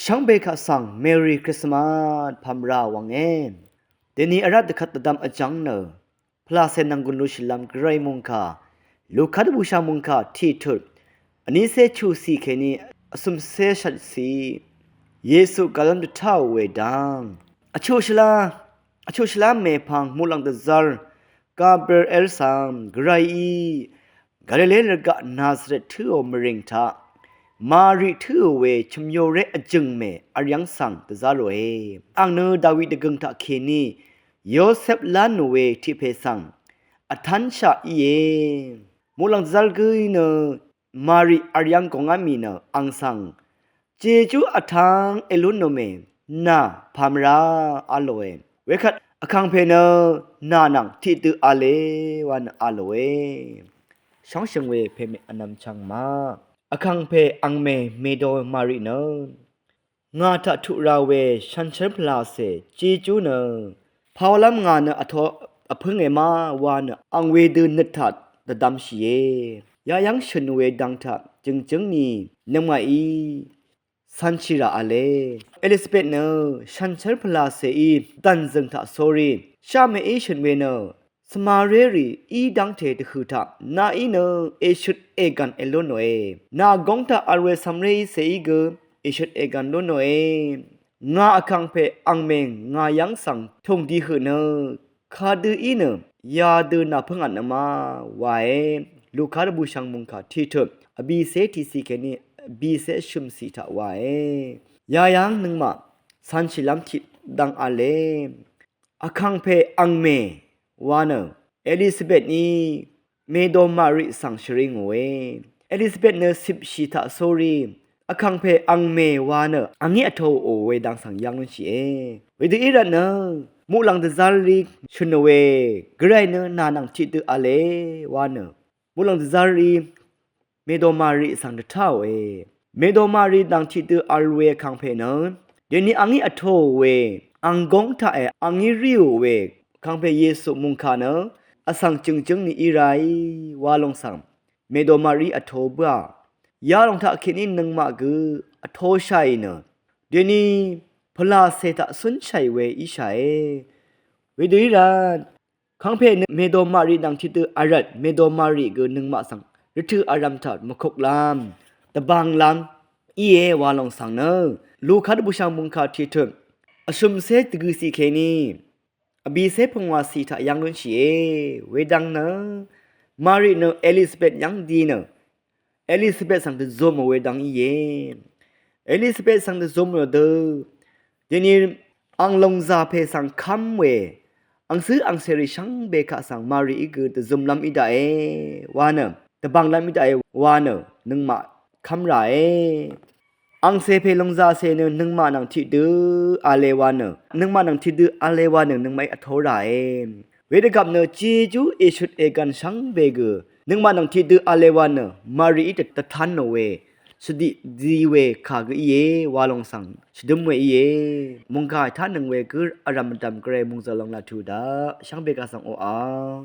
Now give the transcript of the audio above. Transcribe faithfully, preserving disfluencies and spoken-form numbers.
Shvngbe kaq svng Merry Christmas pà mvrà wv̀nge. Dèni vrá dvkvt dvdvm vjv́ng nø pvlacè nv̀nggùn lushìlv́m gvray mòngkà Luka dvbùshà mòngkà tiqtut vnícé chuqcì kèní vsø̀mcé shvtcì Yesu gvlv́m dvtáò we dv́ng vchuqshvlá vchuqshvlá mèpvng muqlàng dvzv́r Gabriel svng gvrayí Galile rvgaq Nazaret tǿò mvrìng taq Mari tǿò we chø̀myoré vjø̀ngmè vryv́ng svng dvzá ròe. Àng nø Dawi dvgø̀ng taq kèní Yosep lá nò we tiq pè svng vtánshaq íe. Muqlàng dvzv́r gǿí nø Mari vryv́ng gòngá mì nø àng svng Jejú vtv́ng èlún nòmè nà pà mvrá a lòe. Wekvt vkàngpè nø nà nvng tiqdø a le wa nø a lòe. Shóngshø̀ng we pèmè vnvm chv̀ng ma. Vkàngpè àngmè mèdo Mari nø ngà taq tuq ra we shànshér pvlacè Jejú nø pàwalv́m ngà nø vto vpǿnge ma wa nø àng wedø nøt taq dvdvmshìe. Yayv́ng shø̀n we dvng taq jø̀ngjǿng ni nøngmaqí cv̄nshì rà v̄le. Elisabet nø shànshér pvlacèí dv̀nzø̀ng taq sórí shaqmèí shø̀n we nø svmaré rì í dv́ngte dvhø̀ taq nàí nø èshøt ègv̀n èlún nòe. Nà góng taq vl we cv̀mré í cèí gø èshøt ègv̀n lún nòe. Ngà vkàngpè àngmè ngà yv́ng svng tùng di høq nø kadø í nø yadø nàpǿngvt nø ma wae. Luka dvbùshv̀ng mòngkà tiqtut vbìcé tiqcì kèní vbìcé shø̀mcì taq wae. Yayv́ng nøngmaq cv̄nshìlv́m tiqdvng a le. Vkàngpè àngmè wa nø Elisabet ní mèdo Mari svng shvri ngòe. Elisabet nø cipshì taq sórí vkàngpè àngmè wa nø àngí vtoò we dang svng yv́ng lúnshìe. Wedø í rvt nø muqlàng dvzv́rí shø̀n nò we gvray nø nà nvng tiqdø a le wa nø muqlàng dvzv́rí mèdo Mari svng dvtáòe. Mèdo Mari dv̀ng tiqdø vl we vkàngpè nø dèni àngí vtoò we àng góng taqe àngí ríò we vkàngpè Yesu mòngkà nø vsvng jø̀ngjǿng ni í ráì wa lòng svng mèdo Mari vto bǿà. Yalòng taq kèní nøngmaq gø vtoshàì nø dèni pvlacè taq cúnshàì we íshàe. Wedø í rvt vkàngpè nø mèdo Mari nvng tiqdø vl rvt mèdo Mari gø nøngmaq svng rvtø̀ vrv̀m taq mvkuklv́m dvbvnglv́m íe wa lòng svng nø Luka dvbùshv̀ng mòngkà tiqtut vshø̀mcé dvgø̀cì kèní vbìcé pungwàcì taq yv́ng lúnshìe. Wedvng nø Mari nø Elisabet yv́ng di nø Elisabet svng dvzumò wedvng íe. Elisabet svng dvzumò dø dèni àng lòngzà pè svng kv́m we àngcǿ àngcèrì shvngbe kaq svng Marií gø dvzømlv́m í daqe wa nø dvbvnglv́m í daqe wa nø nøngmaq kv́m ràe. Àngcè pè lòngzàcè nø nøngmaq nvng tiqdø a le wa nø nøngmaq nvng tiqdø a le wa nø nøngmaqí vto ràe. Wedvgvp nø Jejú èshøt ègv̀n shvngbe gø nøngmaq nvng tiqdø a le wa nø Marií dvtv́n nò we shvdiq di we kà gø íe wa lòng svng shvdǿm we íe. Mòngkà tánøng we gǿ vrv̀m vdv̀m gvray mòngzø̀l lòng laq tuq daq shvngbe kaq svng oqàng.